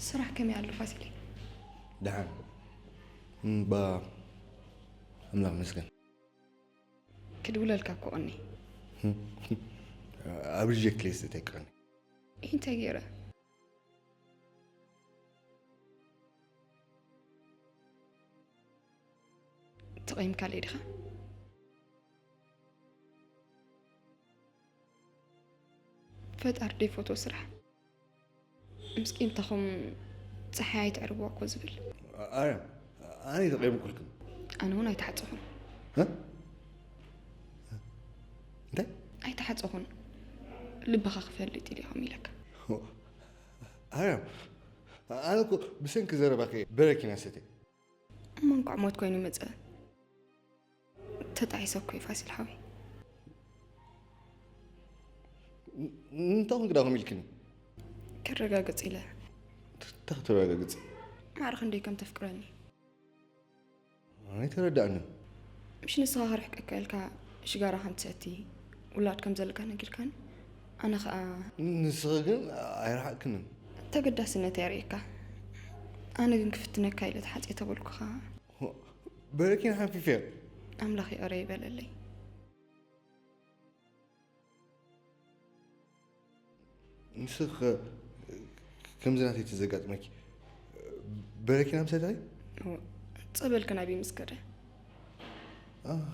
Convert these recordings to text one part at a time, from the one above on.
ስራሕ ከመይ ኣሎ ፋሲለይ? ደሓን እምባ ኣምላኽ መስገን። ክድውለልካ እኮ ቀኒ። ኣብ ሪጀክት ሊስት ተቀኒ። እንታይ ገይረ? ተቐይምካለይ ዲኻ? ፈጣሪ ደይፈትዎ ስራሕ። ምስ ቂምታኹም ፀሓይ ኣይትዕርብዋ እኮ ዝብል። ኣርያም ኣነ ተቐይምኩልክን። ኣነ እውን ኣይተሓፀኹን። እንታይ? ኣይተሓፀኹን። ልብኻ ክፈልጥ ኢለ ከም ኢለካ። ኣርያም ኣነ እኮ ብሰንኪ ዘረባኸ በረኪና ሰተ። እሞ እንኳዕ ሞት ኮይኑ መፀ። ተጣዒሰ እኮ እዩ ፋሲል ሓወይ። እንታይ ኮንክ ዳኹም ኢልክኒ? ክረጋግፅ ኢለ። እንታይ ክትረጋግፅ? ማዕረ ክንደይ ከም ተፍቅረኒ። ኣይተረዳእንን። ምሽ ንስኻ ክርሕቀካ ኢልካ ሽጋራ ከም ትሰቲ ውላድ ከም ዘለካ ነጊርካኒ። ኣነ ከዓ ንስኺ ግን ኣይረሓቅክንን። ተገዳስነት የርእየካ። ኣነ ግን ክፍትነካ ኢለ ተሓፅየ ተበልኩኻ። በረኪን ሓንፊፍያ። ኣምላኽ ይቕረ ይበለለይ። ንስኺ ከምዚ ናተይ ተዘጋጥመኪ በረኪና ምሰታይ? ጸበልክን ኣበይ ምስ ከደ? ኣሃ።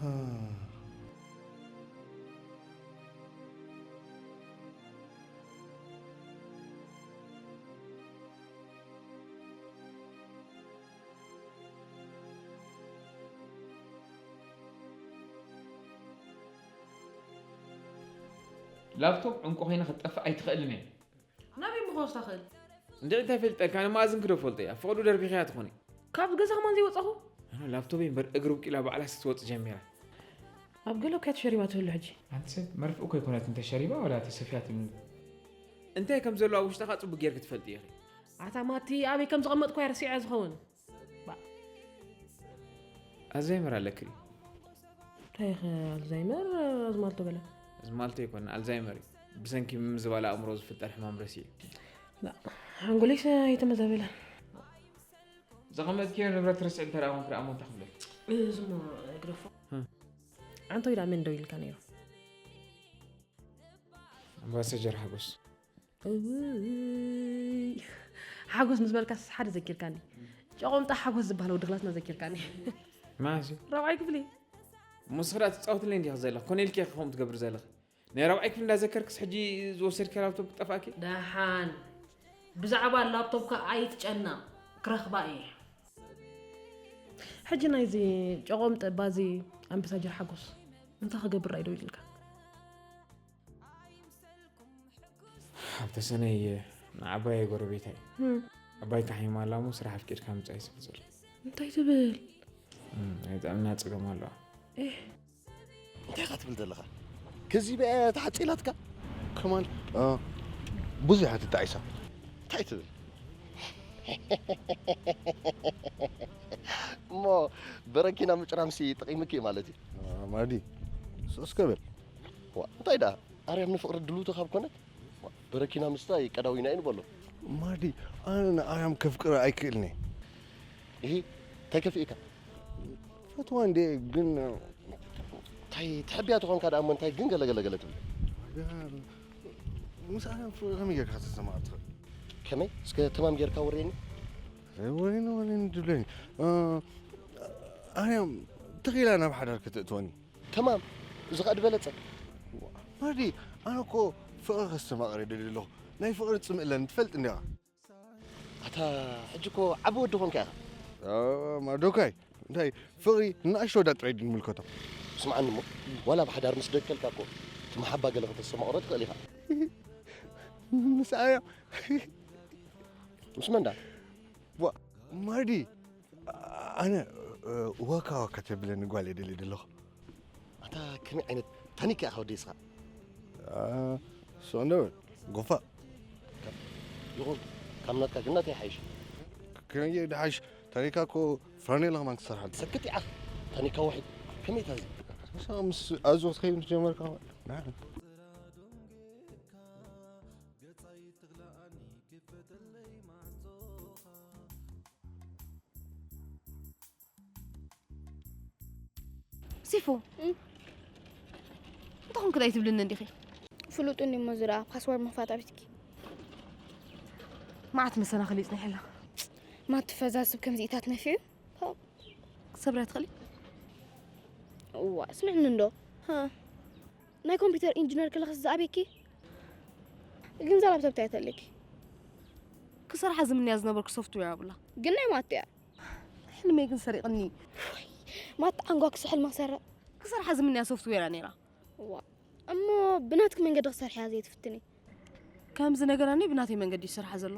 ላፕቶፕ ዕንቁ ኮይና ክትጠፍእ ኣይትኽእልን እያ። ናበይ ምኸወስታ ክእል? እንድዒ እንታይ ፈልጠልካ? ንመኣዝን ክዶ ፈልጦ እያ። ፍቕዱ ደርቢኽያ ትኾኒ። ካብ ገዛ ከማን ዘይወፃኹ? ኣነ ላፕቶፕ እምበር እግሪ ውቂላ ባዕላ ስትወፅ ጀሚራ። ኣብ ገለ እኮ እያ ተሸሪባ ትህሉ ሕጂ። ኣንቲ ሰብ መርፍእ እኮ ኣይኮነትን ተሸሪባ ወላ ተሰፍያ ትብልኒ። እንታይ ከም ዘሎ ኣብ ውሽጥኻ ፅቡቅ ጌርክ ትፈልጥ ኢኺ። ኣታ ማቲ ኣበይ ከም ዘቐመጥኳ እያ ረሲዐ ዝኸውን። ኣልዛይመር ኣለኪ ድዩ? እንታይ ኢኸ ኣልዛይመር ኣዝማልቶ በለ። ኣዝማልቶ ኣይኮነ ኣልዛይመር እዩ። ብሰንኪ ምምዝባል ኣእምሮ ዝፍጠር ሕማም ረሲዕ እዩ። ሓንጎለይስ ኣይተመዛበለን። ዘቐመጥክዮ ንብረት ርስዕ እንተ ደኣ ኮንኪ ደኣ እሞ እንታይ ክብለኪ? እዝሞ ግደፎ። ዓንተይ ደኣ መን ደው ኢልካ ነይሩ? ኣምባሳጀር ሓጎስ። እውይ ሓጎስ ምስ በልካስ ሓደ ዘኪርካኒ። ጨቖምጣ ሓጎስ ዝበሃል ወዲ ክላስና ዘኪርካኒ። መዓስ እዩ? ራብዓይ ክፍሊ። እሞ ንስኺ ደኣ ትጻወትለይ እንዲኺ ዘለኺ። ኮነ ኢልኪ ኢኺ ከምኡ ትገብሪ ዘለኺ። ናይ ራብዓይ ክፍሊ እንዳዘከርክስ ሕጂ ዝወሰድክያ ላፕቶፕ ክጠፍኣኪ? ደሓን ብዛዕባ ላፕቶፕካ ኣይትጨነቕ ክረኽባ እየ። ሕጂ ናይዚ ጨቖምጠ ባዚ ኣምባሳጀር ሓጎስ እንታይ ክገብር ዶ ኢልካ? ሓብተ ሰነይ ንዓባየይ ጎረቤታይ ዓባይ ካሒማ ኣላ እሞ ስራሕ ኣፍቂድካ ምጻእ እዩ ዝብል ዘሎ። እንታይ ትብል? ናይ ጥዕና ጸገም ኣለዋ። ኤህ እንታይ ኢኻ ትብል ዘለኻ? ከዚበ እያ ተሓጺላትካ? ከማን አ፣ ብዙሕ እያ ትጣዒሳ። እንታይ ትብል? እሞ በረኪና ምጭራምሲ ጠቒምኪ እዩ ማለት እዩ። አ፣ ማዲ፣ ሶስ ከበል። ዋ፣ እንታይ ደኣ? ኣርያም ንፍቕሪ ድልውቲ ካብ ኮነት፣ በረኪና ምስታይ ቀዳዊና እዩ ንበሎ። ማዲ፣ ኣነ ንኣርያም ከፍቅራ ኣይክእልን እየ። እሂ፣ እንታይ ከፊእካ? ፈትዋ እንዴ፣ ግን እንታይ ትሕብያ ተኾንካ ደኣ እሞ እንታይ ግን ገለ ገለ ገለ ትብል? ምስ ኣርያም ፍቕሪ ከመይ ጌርካ ክትሰማዕ ትኽእል? ከመይ? እስከ ተማም ጌርካ ወሬኒ። ወሬኒ ወሬኒ ድብለኒ። እ፣ ኣርያም ተኺላ ናብ ሓዳር ከተእትወኒ። ተማም፣ እዚ ኸኣ ድበለጸ። ማዲ፣ ኣነ እኮ ፍቕሪ ከስተማቕር እየ ደልየ ኣለኹ። ናይ ፍቕሪ ጽምእ ኣለኒ ትፈልጥ እንዲኻ። ኣታ ሕጂ እኮ ዓቢ ወዲ ኾንካ ኢኻ። አ፣ ማዶካይ፣ እንታይ ፍቕሪ ንኣሽቱ ወዳት ጥራይ ድዩ ዝምልከቶ? ስምዓኒ እሞ፣ ዋላ ብሓዳር ምስ ደከልካ እኮ እቲ መሓባ ገለ ከተስተማቕሮ ትኽእል ኢኻ። ምስ ኣርያም። ምስ መን ደኣ? ዋ፣ ማዲ፣ ኣነ፣ እ፣ ዋካ ዋካ ተብለኒ ጓል እየ ደልየ ዘለኹ። ኣታ ከመይ ዓይነት ታኒካ ኢኻ ወደይ እስኻ? አ፣ ስቕ እንዶ በል፣ ጎፋ። ይኹን፣ ካብ ናትካ ግን ናተይ ይሓይሽ። ከመይ ድሓይሽ? ታኒካ እኮ ፍራኔላ ከማን ክሰርሓሉ። ሰክት ይዓኽ፣ ታኒካ ውሒድ። ከመይ ታዚ? ምስ ኣዞ ክትከይድ ምስ ጀመርካ፣ ንዓና። ሲፉ፣ እም? እንታይ ኮንክ ዳይ ትብልኒ እንዲኺ? ፍሉጥ እንዲ እሞ ዝረኣ ፓስዋርድ ምኽፋት ኣቢትኪ። መዓት መሰናኽል ይጽንሐላ። ማት ፈዛስብ ከምዚኢታት ነፊዑ። ክትሰብርያ ትኽእሊ? እዋ ስምዕኒ እንዶ። ሃ። ናይ ኮምፒውተር ኢንጂነር ክለኽስ ዝኣቤኪ። ግን እዛ ላፕቶፕ እንታይ ተለኪ? ክሰርሓ ዝምንያ ዝነበርኩ ሶፍትዌር ኣብላ። ግን ናይ ማት እያ። ሕልመይ ግን ሰሪቕኒ። ማት ዓንጓ ክስሕል ማሰረ። ክሰርሓ ዝምንያ ሶፍትዌር እያ ነይራ። እዋ እሞ ብናትክ መንገዲ ክሰርሕያ ዘይትፍትኒ? ከምዚ ነገራኒ ብናተይ መንገዲ ይሰርሓ ዘሎ።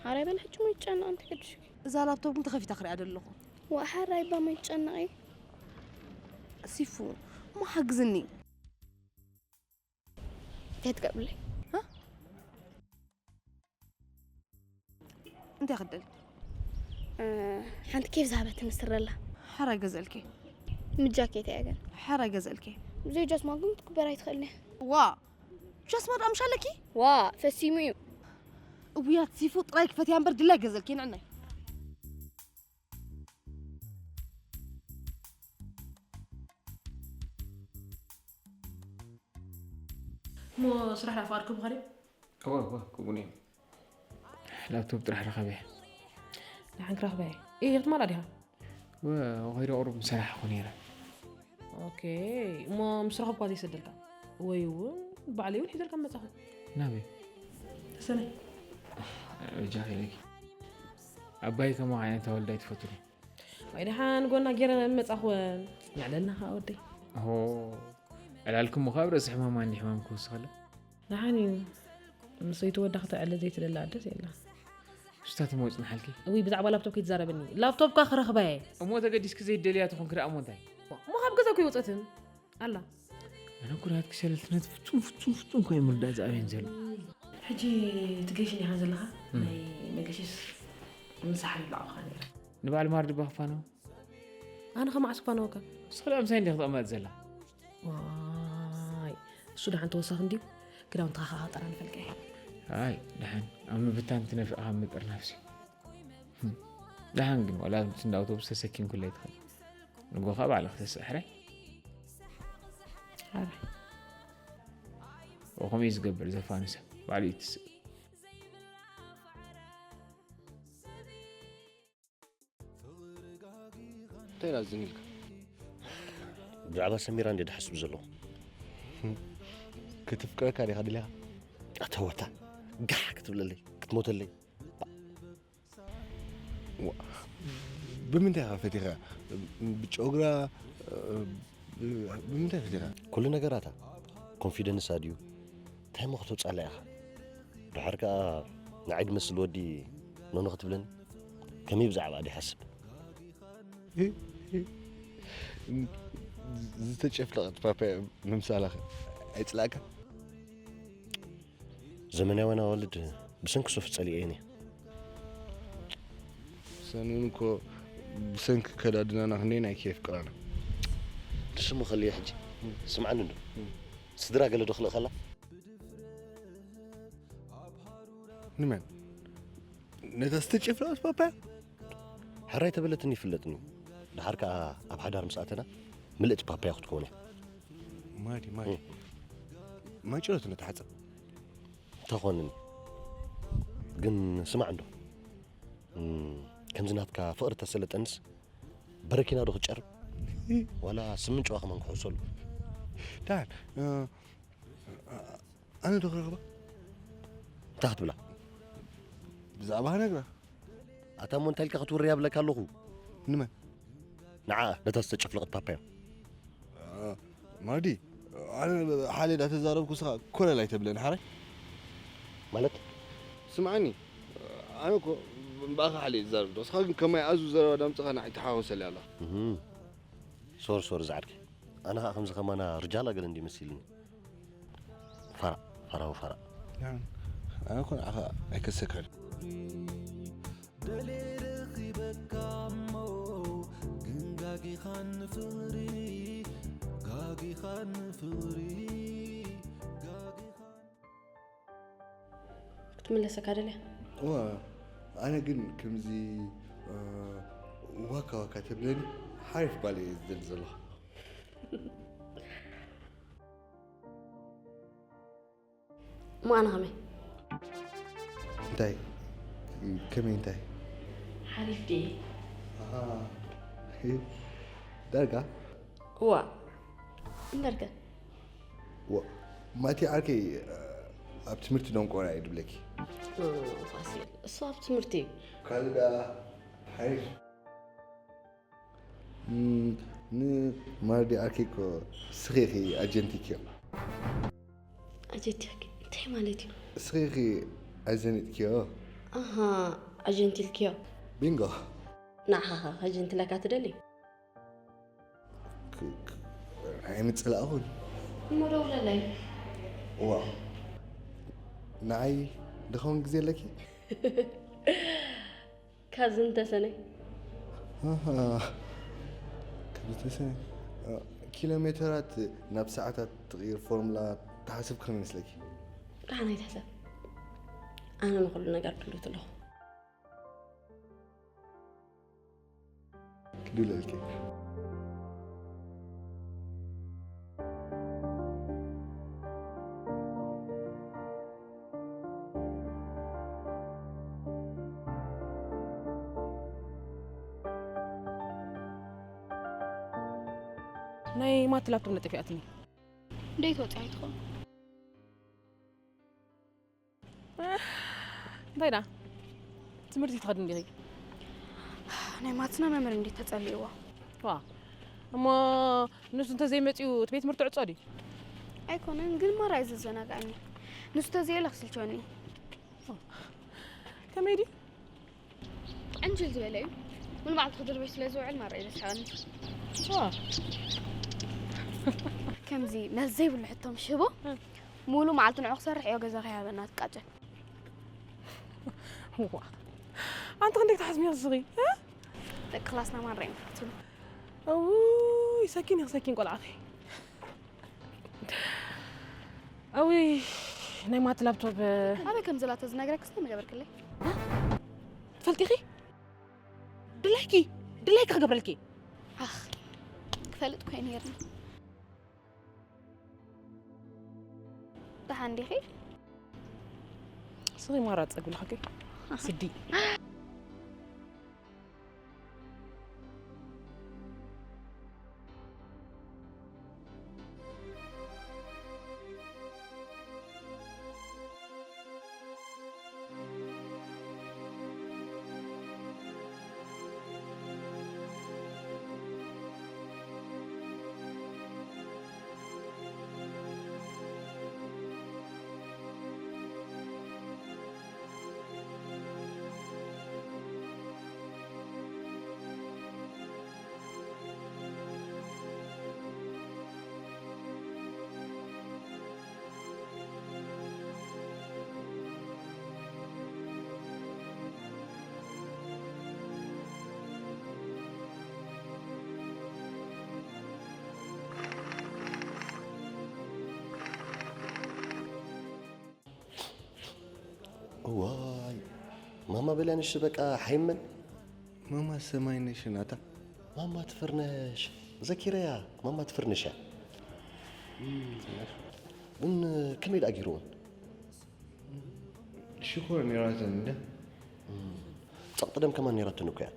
ሓራይ በል ሕጂ ሞ ይጨነቕ እንተ ገድሽ። እዛ ላፕቶፕ ግን ተኸፊታ ክሪኣ ደለኹ። ዋ ሓራይ እባ ሞ ይጨነቕ። ሲፉ፣ እሞ ሓግዝኒ። እንታይ ትገብርለይ? እንታይ ክደል? ሓንቲ ኬፍ ዝሃበትኒ ስረ ኣላ። ሓራይ ገዘልኪ። ምጃኬት እያ ግን። ሓራይ ገዘልኪ። ብዘይ ጃስማ ግን ክትግበር ኣይትኽእልን እያ። ዋ፣ ጃስማ ዳ ምሻለኪ? ዋ ፈሲሙ እዩ። እውያት ሲፉ ጥራይ ክፈትያ እምበር ድላይ ገዘልኪ ንዕናይ። እሞ ስራሕ ዳ ፍቓድኩም ኸደ? እወ እወ ከምኡ ነይሩ። ላፕቶፕ ጥራሕ ረኸበ። ንሓን ክረኽበ እየ። እየ ክትማላ ዲኻ? ወ ወኸይደ ቁሩብ ምሰራሕኹ ነይረ። ኦኬ። እሞ ምስ ረኸብኳ ዘይሰደልካ ወይ እውን ባዕለይ እውን ሒዘልካ መጻኹ። ናበይ? ተሰነይ። በጃኺ ኢለኪ። ኣባይ ከምኡ ዓይነት ኣወልድ ኣይትፈቱን። ወይ ደሓን ጎና ገይረ መጻኹወን። የዕለልና ኸዓ ወደይ። ሆ ዕላልኩም እኮ ኣብ ርእሲ ሕማም ኣንዲ ሕማም ክወስኸለ። ደሓን እዩ። ምስ ዘይትወዳ ከተዕለ ዘይትደሊ ኣደስ የላ። ሽታት እሞ ይጽንሓልኪ። እውይ ብዛዕባ ላፕቶፕ ከይትዛረበኒ። ላፕቶፕካ ክረኽባ እየ። እሞ ተገዲስኪ ዘይደልያ ትኾንኪ ደኣ እሞ እንታይ? እሞ ካብ ገዛ እኮ ይወፀትን። ኣላ። ኣነ እኮ ናትኪ ሸለልትነት ፍጹም ፍጹም ፍጹም እኮ እዩ ምርዳእ ዝኣብየን ዘሎ። ሕጂ ትገይሽ እንዲኻ ዘለኻ? ናይ መገሽስ ምሳሕ ይብላዕኻ ነይረ። ንበዓል ማር ድባ ክፋነው? ኣነ ከመዓስ ክፋነወካ? ንስኺ ደኣ ምሳይ እንዲኺ ተቐመጥ ዘላ? ዋይ እሱ ደሓን ተወሳኺ እንድዩ። ክዳውንትኻ ኸዓ ጠራ ንፈልቀ። ኣይ ደሓን ኣብ ምብታን ትነፍእ ካብ ምጥርናፍሲ። ደሓን ግን ዋላ እቲ እንዳ ኣውቶቡስ ተሰኪምኩለይ ትኽእል። ንጎኻ ባዕልኻ ተስእ ሕራይ። ሕራይ። ወኸምኡ እዩ ዝገብር ዘፋኑ ሰብ ባዕሉ እዩ ትስእ። እንታይ ኢላ ዝን ኢልካ? ብዛዕባ ሰሚራ እንደ ድሓስብ ዘለኹ። ክትፍቅረካ ዲኻ ድልኻ? ኣተወታ ጋሕ ክትብለለይ ክትሞተለይ። ዋ፣ ብምንታይ ኢኻ ፈቲኻ? ብጨጉራ? ብምንታይ ፈቲኻ? ኩሉ ነገራታ ኮንፊደንስ ድዩ? እንታይ እሞ ከተውፅኣላ ኢኻ? ድሓር ከኣ ንዓይ ድመስል ወዲ ኖኖ ክትብለኒ? ከመይ ብዛዕባ ድዩ ሓስብ? ዝተጨፍለቐት ፓፓያ ምምሳላኸ ኣይፅላእካ? ዘመናውያን ኣዋልድ ብሰንኪ ሶፍ ጸሊኤን እየ። ሰኑን እኮ ብሰንኪ ከዳድናና ክንደይ ናይ ኬፍ ቅራና። ንሱ እሞ ከልየ ሕጂ። ስምዓኒ እንዶ። ስድራ ገለ ዶ ክልእኸላ? ንመን? ነታ ዝተጨፍለቐት ፓፓያ? ሕራይ ተበለትኒ ይፍለጥኒ። ድሓር ከኣ ኣብ ሓዳር ምስ ኣተና ምልእቲ ፓፓያ ክትከውን እያ። ማዲ፣ ማዲ። ማጭሎት ነተሓጽብ። ተኾንኒ። ግን ስማዕ እንዶ። እም፣ ከምዚ ናትካ ፍቕሪ ተሰለጠንስ በረኪና ዶ ክጨርብ? ዋላ ስምን ጨዋ ከማን ክሕሰሉ። ዳን፣ እ፣ ኣነ ዶ ክረኽባ? እንታይ ክትብላ? ብዛዕባ ክነግራ። ኣታ እሞ እንታይ ኢልካ ክትውሪ ያብለካ ኣለኹ? ንመን? ንዓ፣ ነታ ዝተጨፍለቐት ፓፓያ። እ፣ ማዲ፣ ኣነ ሓልየ ዳተዛረብኩ ስኻ ኮለል ኣይተብለኒ ሓራይ። ማለት? ስምዓኒ፣ ኣነ እኮ ብኣኻ ሓልየ ዝዛረብ ዶ፣ ስኻ ግን ከማይ ኣዙ ዘረባ ዳምጽኻ ንዓይ ተሓዋውሰለይ ኣለኻ። እህ። ሶር ሶር ዝዓርከይ። ኣነ ኸኣ ከምዚ ኸማና ርጃላ ገለ እንዲ መሲልኒ። ፋራ፣ ፋራዊ ፋራ። ኣነ እኮ ንዓኻ ኣይከሰካን። ደልየ ረኺበካ እሞ ግን ጋጊኻን ፍቕሪ፣ ጋጊኻን ፍቕሪ፣ ጋጊኻን። ትምለሰካ ደልያ። እዋ ኣነ ግን ከምዚ እ፣ ዋካ ዋካ ተብለኒ ሓሪፍ ጓል እየ ዝደሊ ዘለኹ። እሞ ኣነ ከመይ? እንታይ ከመይ እንታይ? ሓሪፍ ድየ? ኣሃ፣ ዳርጋ እዋ እምበርከ ዋ፣ ማቲ ዓርከይ ኣብ ትምህርቲ ደንቆራ እዩ ድብለኪ። ፋሲል እሱ ኣብ ትምህርቲ እዩ። ካልእ ደኣ ሓሪፍ። እም፣ ንማርዲ ዓርከይ እኮ ስኺ ኢኺ ኣጀንቲክዮ። ኣጀንቲክ እንታይ ማለት እዩ? ስኺ ኢኺ ኣዘኒጥክዮ። ኣሃ ኣጀንቲልክዮ። ቢንጎ። ንዓኻ ከ ኣጀንቲለካ ትደሊ? ኣይምፅላእኹን። እሞ ደውለለይ። ዋ፣ ንዓይ ድኸውን ግዜ ኣለኪ? ካብዚ እንተሰነይ ኣሃ፣ ካብዚ ተሰነይ ኪሎ ሜተራት ናብ ሰዓታት ትቕይር ፎርሙላ ተሓስብ ከም ይመስለኪ? ደሓን ኣይትሕሰብ። ኣነ ንኹሉ ነገር ክልውጥ ኣለኹ። ክድውለልኪ። ናይ ማቲ ላፕቶፕ ነጠፊኣትኒ። ደይ ትወፅያ ኣይትኸውን። እንታይ ዳ ትምህርቲ ትኸድ እንዲኺ? ናይ ማትና መምህር እንዴት ተጸልእዎ። ዋ እሞ ንሱ እንተዘይመፅኡ እቲ ቤት ትምህርቲ ዕፆ ድዩ? ኣይኮነን ግን ማራ እዩ ዘዘናጋዕኒ። ንሱ ተዘየለ ክስልቸወኒ። ከመይ ድዩ? ዕንጅል ዝበለ እዩ። ሙሉ መዓልቲ ክድርበሽ ስለ ዝውዕል ማራ እዩ ዘስሕቐኒ። ዋ ከምዚ መልስ ዘይብሉ ሕቶ ምሽ ህቦ ሙሉ መዓልቲ ንዑ ክሰርሕ እዮ ገዛ ከይሃበና ትቃጨል። ዋ ኣንቲ ክንደይ ክትሓዝሚ ኢኺ? ደቂ ክላስና ማራ እዮም ዝፈትኑ። እውይ ሰኪን ኢኺ ሰኪን ቆልዓኺ። እውይ ናይ ማቲ ላፕቶፕ ኣበይ ከም ዘላ ተዝነግረክስ እንታይ ምገበርክለይ? ትፈልጢኺ? ድላይኪ ድላይኪ ክገብረልኪ። ኣኽ ክፈልጥ ኮይ ነይርኒ። ደሓን ዲኺ? ስኺ ማራ ጸጉ ለኸኪ ስዲ። እዋይ ማማ በልያ ንሽ በቃ ሓይመን ማማ ሰማይ ነሽ ናታ። ማማ ትፍርነሽ ዘኪረያ ማማ ትፍርነሽ እያ። ግን ከመይ ደኣ ገይርዎን? ሽኮር ነይራተን እንደ ጸቕጢ ደም ከማን ነይራተን እኮ እያ።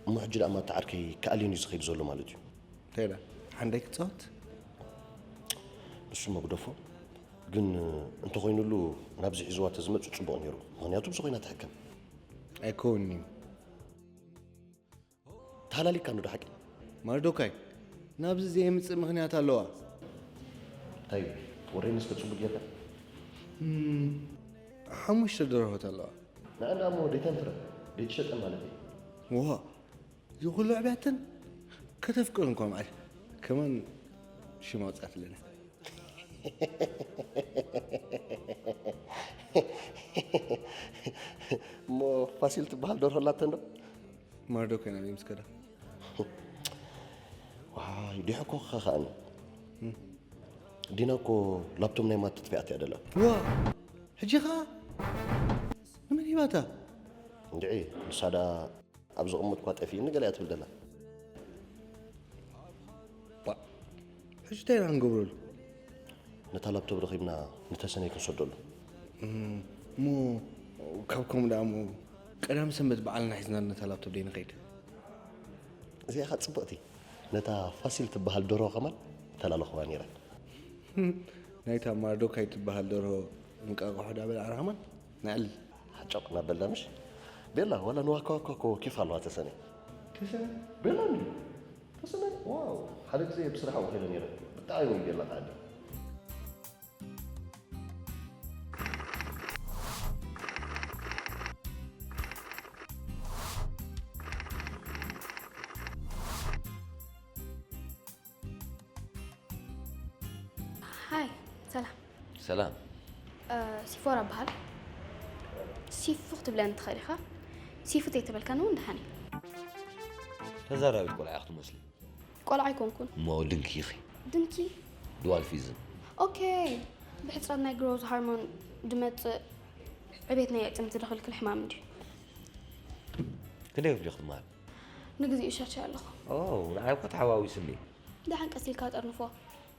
እሞ ሕጂ ደኣ ማታ ዓርከይ ክኣልየን እዩ ዝኸይድ ዘሎ ማለት እዩ። እንታይ ዳ ሓንዳይ ክጻወት? ንሱ መጉደፎ ግን እንተኾይኑሉ ናብዚ ሒዝዋ ተዝመጽእ ጽቡቕ ነይሩ። ምኽንያቱ ብዚ ኮይና ትሕከም። ኣይከውን'ዩ። ተሃላሊካ እንዶ ሓቂ? ማርዶካይ ናብዚ ዘየምጽእ ምኽንያት ኣለዋ። እንታይ ወረይ መስከ ጽቡቕ ጌርካ? እም፣ ሓሙሽተ ደርሆት ኣለዋ። ንዕን ደኣ እሞ ደይተንፍረ ደይትሸጠ ማለት እዩ። ዋ እዚ ኩሉ ዕብያተን ከተፍቅር እንኳ መዓል ከማን ሽማ ውፅኣትለና። እሞ ፋሲል ትበሃል ደርሆ ኣላተን ዶ? ማርዶካይ ናበይ ምስ ከዳ? ዋይ ዲሑ እኮ ከኸኣኒ ዲና እኮ ላፕቶም ናይ ማት ትጥፊኣት እያ ደላ። ዋ ሕጂ ኸዓ መን ሂባታ? እንድዒ፣ ንሳ ደኣ ኣብ ዘቐመጥኳ ጠፊእኒ ገለ እያ ትብል ዘላ። ባ፣ ሕጂ እንታይ ኢና ክንገብረሉ? ነታ ላፕቶፕ ረኺብና ንተሰነይ ክንሰደሉ። እም፣ እሞ ካብ ከምኡ ደኣ እሞ ቀዳም ሰንበት ባዕልና ሒዝና ነታ ላፕቶፕ ደይ ንኸይድ? እዚኣ ኸኣ ጽብቕቲ። ነታ ፋሲል ትበሃል ደርሆ ኸማን ተላለኽዋ ነይረን። ናይታ ማርዶካይ ትበሃል ደርሆ እንቃቕሖ ዳበላዕና ኸማን ነዕልል። ሓጨቕ እናበልና ምሽ? ቤላ፣ ዋላ ንዋካ ዋካ እኮ ኬፍ ኣለዋ ተሰነ። ተሰነ? ቤላ እንድዩ። ተሰነ? ዋው! ሓደ ግዜ ብስራሕ ኣብኡ ከይደ ነይረ። ብጣዕሚ እዩ ቤላ ኸኣ። ሃይ፣ ሰላም። ሰላም። እ፣ ሲፎራ እበሃል። ሲፉ ክትብለኒ ትኽእል ኢኻ። ሲፉ ተይተበልካኒ እውን ደሓን እዩ። ተዛራቢት ቆልዓ ኢኺ ትመስሊ። ቆልዓ ኣይኮንኩን። እሞ ድንኪ ኢኺ። ድንኪ? ድዋልፊዝም። ኦኬ። ብሕፅረት ናይ ግሮዝ ሃርሞን ዝመፅእ ዕቤት ናይ ኣዕፅምቲ ዝኽልክል ሕማም እንድዩ። ክንደይ ወዲኹ ትመሃር? ንግዚኡ ሸርሸ ኣለኹ። ኦ፣ ንዓይ እኮ ተሓዋዊስኒ። ደሓን ቀስ ኢልካ ጠርንፎ።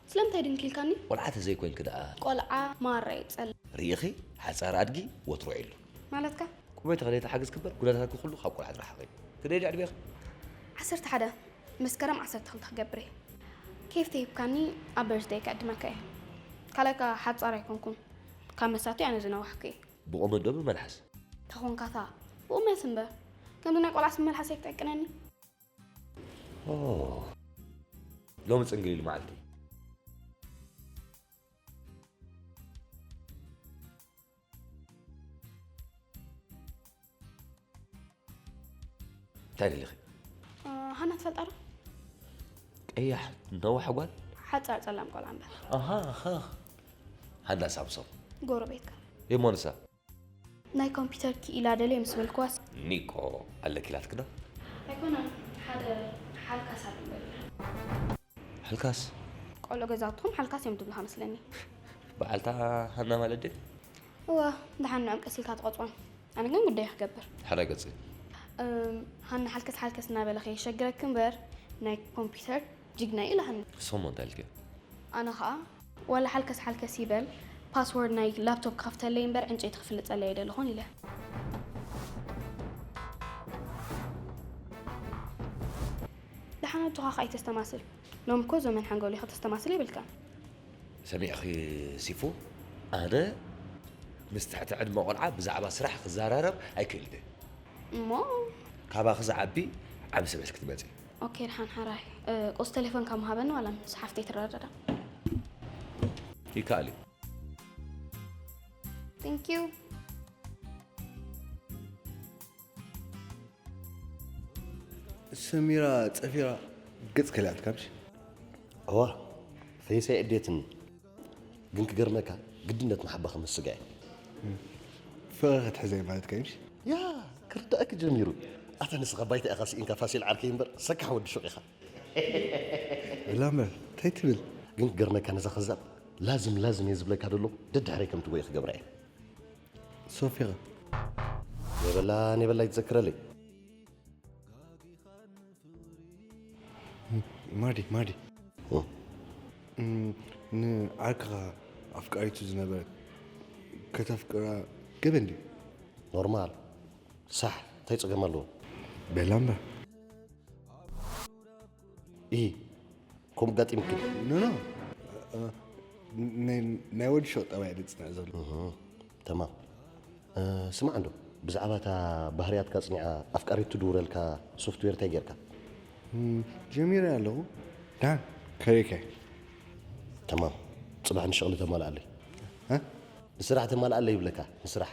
ስለምንታይ ድንኪ ኢልካኒ? ቆልዓ ተዘይኮይንኪ ደኣ። ቆልዓ ማራ ይፀል። ርኢኺ? ሓፃር ኣድጊ ወትሩ ዒሉ። ማለትካ? ቁመይ ተኸለይ ተሓግዝ ክበር፣ ኩነታትኪ ኩሉ ካብ ቆልዓ ዝረሓቐ እዩ። ክንደይ ድዩ ዕድሜኺ? ዓሰርተ ሓደ መስከረም ዓሰርተ ክልተ ክገብር እየ። ኬፍ ተሂብካኒ ኣብ በርዝደይ ከዕድመካ እየ። ካልኣይ ከኣ ሓጻር ኣይኮንኩን። ካብ መሳቱ ኣነ ዝነዋሕኩ እየ። ብቑመት ዶ ብመልሓስ? ተኾንካታ ብቑመት እምበር። ከምዚ ናይ ቆልዓስ ብመልሓስ ኣይክትዕቅነኒ። ኦ፣ ሎሚ ጽንግሊል መዓልቲ። እንታይ ደሊኺ? እ፣ ሃና ትፈልጣ ዶ? ቀያሕ ነዋሕ ጓል? ሓጻር ጸላም ቆልዓ እምበር። ኣሃ፣ ኣሃ። ሃና ሳምሶም። ጎረቤትካ። እሞ ንሳ? ናይ ኮምፒውተር ክኢላ ደልየ ምስ በልክዋስ። ኒኮ ኣለኪ ኢላትኪ ዶ? ኣይኮነን፣ ሓደ ሓልካስ ኣሎ እምበር ኢላ። ሓልካስ? ቆልዑ ገዛውትኹም ሓልካስ እዮም ዝብሉኻ መስለኒ። በዓልታ ሃና ማለት ድዩ? እወ፣ ደሓን ንዕም ቀስ ኢልካ ትቐጽዖም። ኣነ ግን ጉዳይ ክገብር። ሓደ ገጽ። እም፣ ሃና ሓልከስ ሓልከስ እናበለ ከየሸግረኪ እምበር ናይ ኮምፒውተር ጅግና እዩ ኢላሃኒ። ንስኹም እንታይ ኢልክዮ? ኣነ ኸኣ ዋላ ሓልከስ ሓልከስ ይበል ፓስወርድ ናይ ላፕቶፕ ክኸፍተለይ እምበር ዕንጨይቲ ክፍልጸለይ ኣይደለኹን ኢለ። ደሓን ኣጆኻ ከኣ ኣይተስተማስል። ሎሚ እኮ ዘመን ሓንጎል ኢኻ ተስተማስል የብልካን። ሰሚዕኺ ሲፉ፣ ኣነ ምስ ትሕቲ ዕድመ ቆልዓ ብዛዕባ ስራሕ ክዘራረብ ኣይክእልን እየ። እሞ ካባኺ ዝዓቢ ዓቢ ሰብ ሒዝኪ ትመጺ። ኦኬ፣ ደሓን ሓራይ። እ፣ ቁጽሪ ቴሌፎንካ ምሃበኒ ዋላ ምስ ሓፍተይ ትረዳዳ። ይከኣል እዩ። Thank you። ሰሚራ ጸፊራ ገጽ ከሊኣትካ ምሽ? እዋ ፈይሰይ ዕዴትኒ ግን ክገርመካ ግድነት ንሓባ ክመስጋ እየ። ፍቕሪ ክትሕዘይ ማለት ከይምሽ? ያ ክርዳእክ ጀሚሩ። ኣታ ንስኻ ባይታ ኢኻ ስኢንካ ፋሲል ዓርከይ እምበር ሰካሕ ወዲ ሹቕ ኢኻ። ላምበር እንታይ ትብል? ግን ክገርመካ ነዛ ከዛብ ላዝም ላዝም እየ ዝብለካ ደሎ ደድሕረይ ከም ትጎይ ክገብራ እየ። ሶፊ ኸ? ኔበላ ኔበላ ይትዘክረለይ። ማዲ ማዲ እም፣ ንዓርክኻ ኣፍቃሪቱ ዝነበረት ከተፍቅራ ገበን ድዩ? ኖርማል ሳሕ እንታይ ጸገም ኣለዎ? ቤላ እምበር ኢ ከምኡ ጋጢምክን ኖ ኖ ናይ ወዲ ሸቕ ጠባይ ድጽንዕ ዘሎ ተማም ስማዕ እንዶ ብዛዕባ እታ ባህርያትካ ጽኒዓ ኣፍቃሪት ትድውረልካ ሶፍትዌር እንታይ ጌርካ ጀሚረ ኣለኹ ዳን ከሪከ ተማም ጽባሕ ንሸቕሊ ተማልኣለይ ንስራሕ ተማልኣለይ ይብለካ ንስራሕ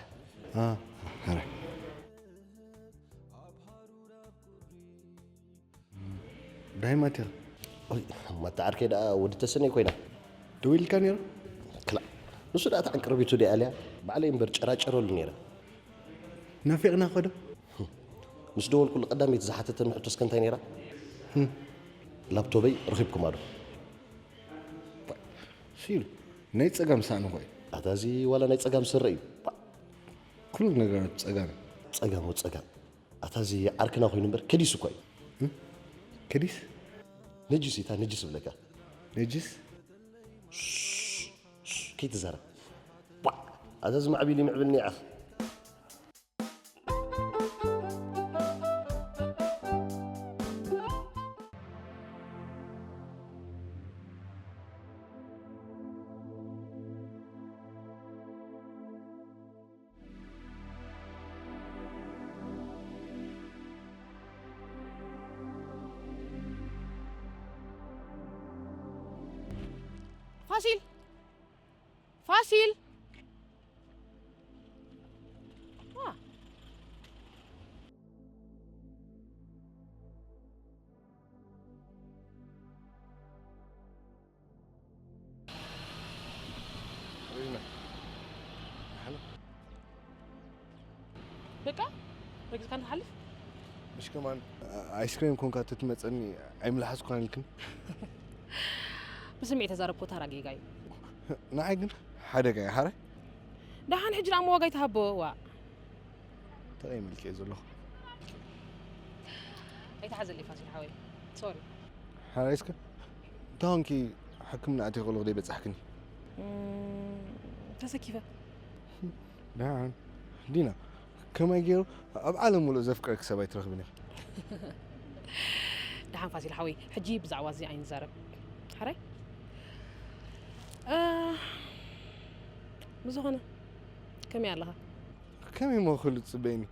ዳይማት ኢኻ ማታ ዓርከይ ደኣ ወዲ ተሰነይ ኮይና ደዊልካ ነይሩ ክላ ንሱ ደኣ ተዓንቅርቢቱ ዲኣ ኣልያ ባዕለይ እምበር ጨራጨረሉ ነይረ ናፊቕና ኸዶ ምስ ደወልኩሉ ቀዳመይቲ ዝሓተተኒ ሕቶ እስከ እንታይ ነይራ ላፕቶበይ ረኺብኩማ ዶ ሲሉ ናይ ጸጋም ሳእኒ ኾይ ኣታ እዚ ዋላ ናይ ጸጋም ስረ እዩ ኩሉ ነገራት ጸጋም እዩ። ጸጋም፣ ወ ጸጋም። ኣታ እዚ ዓርክና ኮይኑ እምበር ከዲስ እኳ እዩ። እም? ከዲስ? ነጅስ እዩ፣ እታ ነጅስ እብለካ። ነጅስ? ሽ-፣ ሽ-፣ ከይትዛረብ። ቧዕ! ኣታ እዚ ማዕቢል ይምዕብልኒ ይዓኽ። ፋሲል! ፋሲል! ዋ! በቃ ረጊጽካ ንትሓልፍ? ምሽ ከማን ኣይስክሬም ኮንካ ትትመጸኒ ኣይምልሓስኳን ኢልክን። ብስምዒት ተዛረብኮ ተራ ጌጋ እዩ። ንዓይ ግን ሓደጋ እዩ፣ ሓራይ? ደሓን ሕጂ ደኣ ዋጋ ይትሃቦ፣ ዋ። እንታይ መልክዕ እዩ ዘለኹ? ኣይትሓዘለይ ፋሲል ሓወይ። ሶሪ። ሓራይ እስከ እንታይ ኾንኪ ሕክምና ኣትየ ከለኹ ደይበጻሕክኒ? እም፣ ተሰኪፈ። ደሓን። ዲና፣ ከማይ ገይሩ ኣብ ዓለም ሙሉእ ዘፍቅረኪ ሰብ ኣይትረኽብን ኢኺ። ደሓን ፋሲል ሓወይ፣ ሕጂ ብዛዕባ እዚ ኣይንዛረብ። ሓራይ? እ፣ ብዝኾነ፣ ከመይ ኣለኻ? ከመይ እሞ ክህሉ ትጽበይኒ?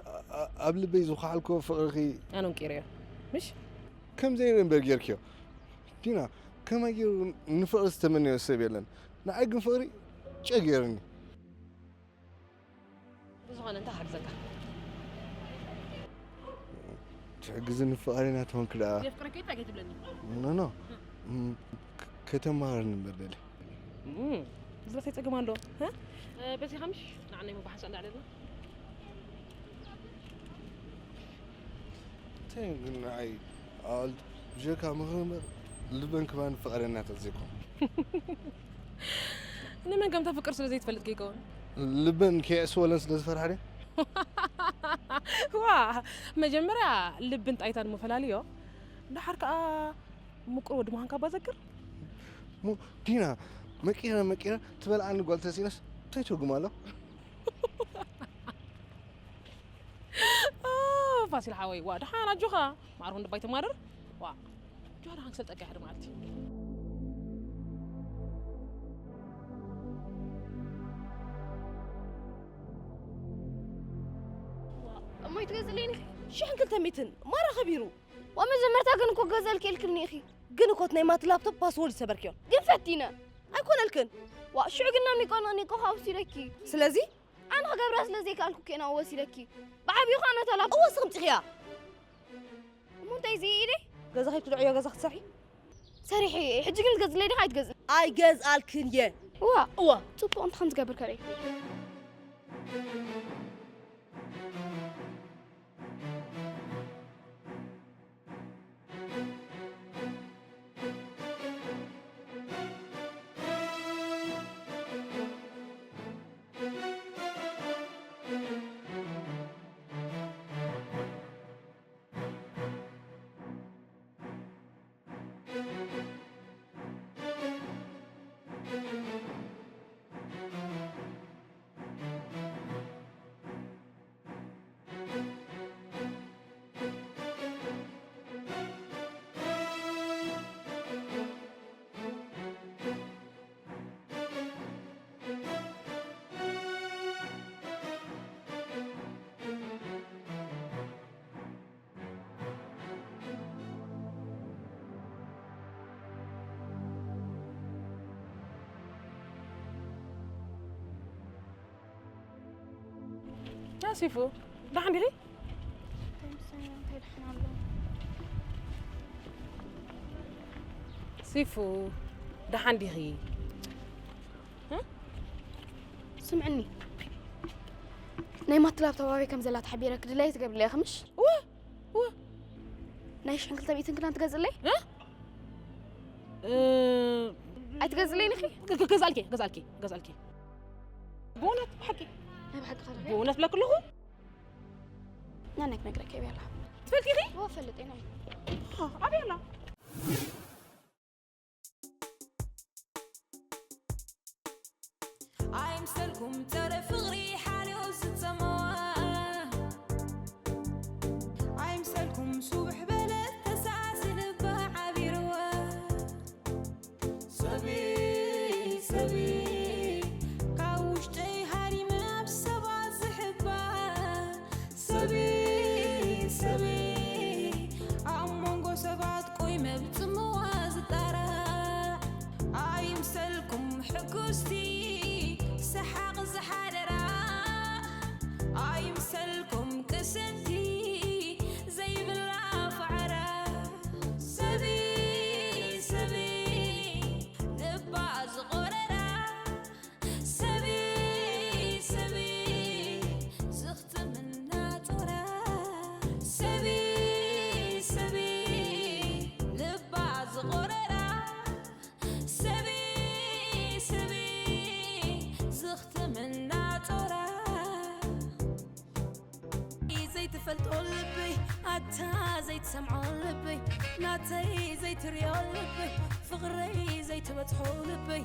ኣ-፣ ኣ-፣ ኣብ ልበይ ዝኸሓልክዎ ፍቕርኺ ኣነ እውን ቀይረዮ። ምሽ? ከም ዘይርኢ እምበር ጌርክዮ። ዲና፣ ከማይ ገይሩ ንፍቕሪ ዝተመነዮ ሰብ የለን። ንዓይ ግን ፍቕሪ ጨ ገይሩኒ። ብዝኾነ እንታይ ክሕግዘካ? ትሕግዝኒ ፍቓረይ ናትኾንኪ ደኣ። የፍቅረካ እንታይ ከይትብለኒ? ኖ፣ ኖ። እም፣ ክ-፣ ከተማሃርኒ እምበር ደልየ። እም፣ ዝለፈይ ጸገም ኣሎ፣ ሀ? እ፣ በዚኻ ምሽ ንዓናይ ምባሓስ እንዳዕለልና። እንታይ ግን ንዓይ ኣዋልድ ብጀካ ምኽሪ እምበር ልበን ክባን ፍቓደኛታት ዘይኮኑ። ንመን ከም ተፍቅር ስለ ዘይትፈልጥ ከይከውን። ልበን ከየዕስወለን ስለ ዝፈርሓ ድየ? ዋ፣ መጀመርያ ልብን ጣይታን ምፈላልዮ፣ ደሓር ከኣ ምቁር ወዲ ምዃንካ እባ ዘክር። ሞ ዲና፣ መቂረ መቂረ ትበልዓኒ ጓል ተሲእነስ እንታይ ትርጉም ኣሎ? ኦ፣ ፋሲል ሓወይ፣ ዋ፣ ደሓን ኣጆኻ። ማዕረ ክንዲ ባይ ተማርር። ዋ፣ ጆሃር ሃንክሰል ጠቃ ሓደ መዓልቲ። ዋ፣ እሞ ይትገዝእለይ ኢኺ? ሽሕን ክልተ ሚእትን ማራ ከቢሩ። ዋ፣ መጀመርታ ግን እኮ ገዘልኪ ኢልክኒ ኢኺ። ግን እኮ እቲ ናይ ማቲ ላፕቶፕ ፓስዎርድ ዝሰበርክዮ። ግን ፈቲነ። ኣይኮነልክን። ዋ፣ ሽዑ ግን ናብ ኒቆ ንቕኒቆ ካብ ወሲደኪ። ስለዚ ኣነ ክገብራ ስለ ዘይከኣልኩ እኮ ኢና ወሲደኪ። ብዓብዩ ኸኣ ነታ ላፕቶፕ እወ፣ ስኽምጢኽያ። እሞ እንታይ እዚ ኢደ? ገዛ ከይትድዕዮ ገዛ ክትሰርሒ? ሰሪሐ እየ። ሕጂ ግን ትገዝእለይ ዲኻ ኣይትገዝእን? ኣይገዝኣልክን እየ። እዋ፣ እዋ፣ ጽቡቕ እንተ ከም ዝገብር ከርኢ። ያ ሲፉ፣ ደሓን ዲኺ? እንታይ ምስና እንታይ ደሓን ኣሎ? ሲፉ፣ ደሓን ዲኺ? እ? ስምዕኒ፣ ናይ ማቲ ላፕቶፕ ኣበይ ከም ዘላ ተሓቢረ ክድለየ ትገብርለይ ኢኺ ምሽ? እወ፣ እወ። ናይ ሽሕን ክልተ ሚእትን ክዳን ትገዝእለይ? እ? እ፣ ኣይትገዝእለይን ኢኺ? ግ-፣ ግ-፣ ገዛልኪ፣ ገዛልኪ፣ ገዛልኪ። ብእውነት፣ ብሓቂ። ናይ ብሓቂ ኸረፈ ብእውነት ብለክ ኣለኹ። ናነክ ነግረከ ይበላ ትፈልጢ ኢኺ? ወፈልጥ ኢና ኣበይ ኣላ? ኣይምሰልኩም ተረ ፍቕሪ ሓልዮ ዝጸመዋ ኣይምሰልኩም ሱብሕ በለት ተሳእሲ ልባ ዓቢርዋ ሰበይ ሰበይ ካብ ውሽጠይ ሃሪመ ኣብ ሰባት ዝሕባ ሰበይ ሰበይ ኣብ መንጎ ሰባት ቆይመ ብጽምዋ ዝጣራዕ ኣይምሰልኩም ሕጉስቲ ሰሓቕ ዝሓደራ ኣይምሰልኩም ቅስንቲ ዘይብላ ፋዕራ ሰበይ ሰበይ ልባ ዝቖረራ ሰበይ ሰበይ ዝኽትምና ጦራ ሰበይ ሰበይ ልባ ዝቖረራ ሰበይ ሰበይ ዝኽትምና ጦራ ዘይትፈልጦ ልበይ ኣታ ዘይትሰምዖ ልበይ ናተይ ዘይትሪኦ ልበይ ፍቕረይ ዘይትበጽሖ ልበይ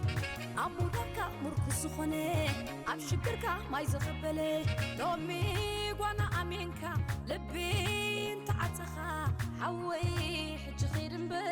ኣብ ሙዳካ ምርኩስ ዝኾነ ኣብ ሽግርካ ማይ ዝቐበለ ሎሚ ጓና ኣሜንካ ልቢ እንተዓጸኻ ሓወይ ሕጂ ኺድ እምበር